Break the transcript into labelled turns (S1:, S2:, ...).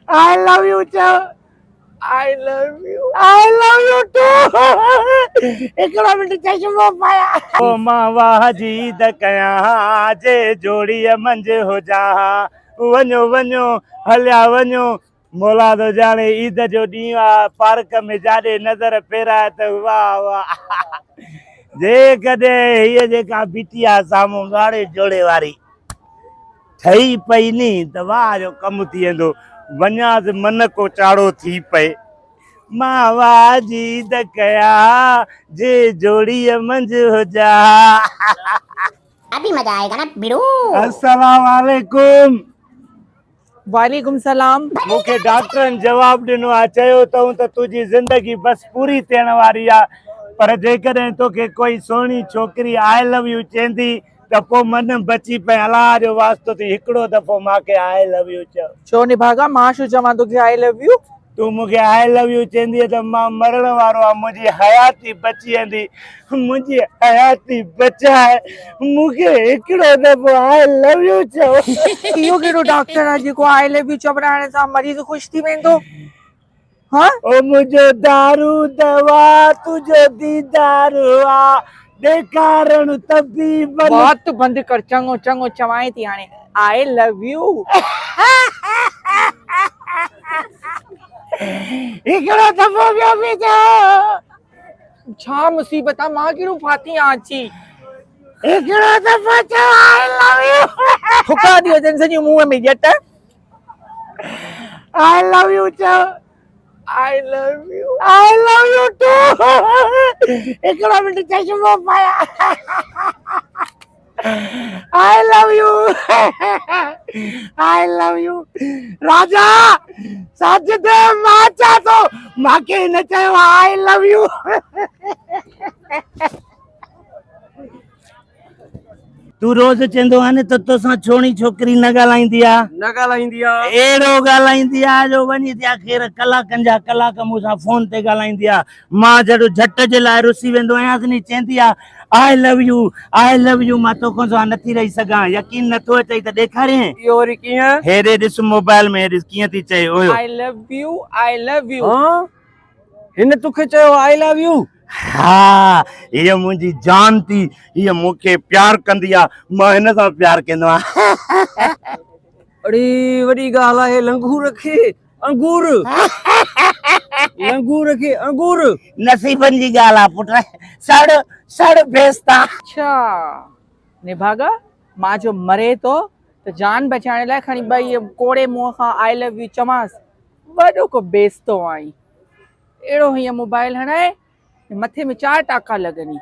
S1: آء لو U چئو.
S2: I love you.
S1: I love you too. هڪڙو minute چشمو پايان. او مان واهه جي عيد ڪيان ها جي جوڙيء منجهه هجان ها. وڃو وڃو هليا وڃو. مولا ٿو ڄاڻي عيد جو ڏينهن آ پارڪ ۾ جاڏي نظر ڦيرائي ته واهه واهه. جيڪڏهن هيء جيڪا بيٺي آ سامهون ڳاڙهي جوڙي واري. ٺهي پئي ني ته واهه جو ڪم ٿي ويندو. وڃانس من ڪو چاڙهو ٿي پئي. مان واهه جي عيد ڪيان جي جوڙيء منجهه هجان.
S3: ابي مزا آئيگا نا ڀڙو.
S1: السلام عليڪم.
S2: وعليڪم سلام.
S1: مون کي ڊاڪٽرن جواب ڏنو آ چيو اٿئون ته تنهنجي زندگي بس پوري ٿيڻ واري آ پر جيڪڏهن توکي ڪوئي سهڻي ڇوڪري آء لو يو چيندي ته پوء من بچي پئين الله جو واسطو ٿي هڪڙو دفعو مان کي آء لو يو چئو.
S2: ڇو نڀاڳا مان ڇو چوان توکي آء لو يو.
S1: تون مون کي آء لو يو چيندينء ته مان مرڻ وارو آهيان منهنجي حياتي بچي ويندي منهنجي حياتي بچاء مون کي هڪڙو دفعو آء لو يو چئو.
S2: اهو ڪهڙو ڊاڪٽر آهي جيڪو آء لو يو چورائڻ سان مريض خوش ٿي ويندو. ها؟
S1: او منهنجو دارو دوا تنهنجو ديدار آ ڏيکارڻ طبيبن.
S2: وات بند ڪر چڱو چڱو چوانء ٿي هاڻي آء لو يو.
S1: هڪڙو دفعو ٻيو به چئو.
S2: ڇا مصيبت آ مان ڪهڙو ڦاٿي آن اچي.
S1: هڪڙو دفعو چئو آء لو يو.
S2: ٿڪا ٿي اچن سڄي منهن ۾ ڄٽ.
S1: آء لو يو چئو.
S2: I love you.
S1: I love you too. هڪڙو منٽ چشمو پايان. I love you. I love you. Raja Sajid مان اچان ٿو. مان کي هن چيو آء لو يو. تون روز چوندو آهين نه ته توسان ڇوڻي ڇوڪري نه ڳالهائيندي آ.
S4: نه ڳالهائيندي آ.
S1: اهڙو ڳالهائيندي آ جو وڃي ٿي آخر ڪلاڪن جا ڪلاڪ مون سان فون تي ڳالهائيندي آ. مان جهڙو جهٽ جي لاء رسي ويندو آهيانس ني چوندي آ I love you I love you مان توکان سوا نٿي رهي سگهان يقين نٿو اچئي ته ڏيکارين.
S4: اهو وري ڪيئن؟
S1: هيڏي ڏس موبائل ۾ هي ڏس ڪيئن ٿي چئي Ohio.
S2: I love you I love you.
S4: ها هن توکي چيو آء لو يو؟
S1: ها هيء منهنجي جان ٿي، هيء مون کي پيار ڪندي آ، مان هن سان پيار ڪندو آهيان.
S4: اڙي وڏي ڳالهه آهي لنگور کي انگور، لنگور کي انگور.
S1: نصيبن جي ڳالهه آ پٽ، سڙ سڙ ڀيستا.
S2: اڇا نڀاڳا مان جو مري ٿو ته جان بچائڻ لاء کڻي ٻه اهي ڪوڙي منهن کان آء لو يو چوانس. وڏو ڪو بيستو آهين. اهڙو هيئن موبائل هڻائي مٿي ۾ چار ٽاڪا لڳني.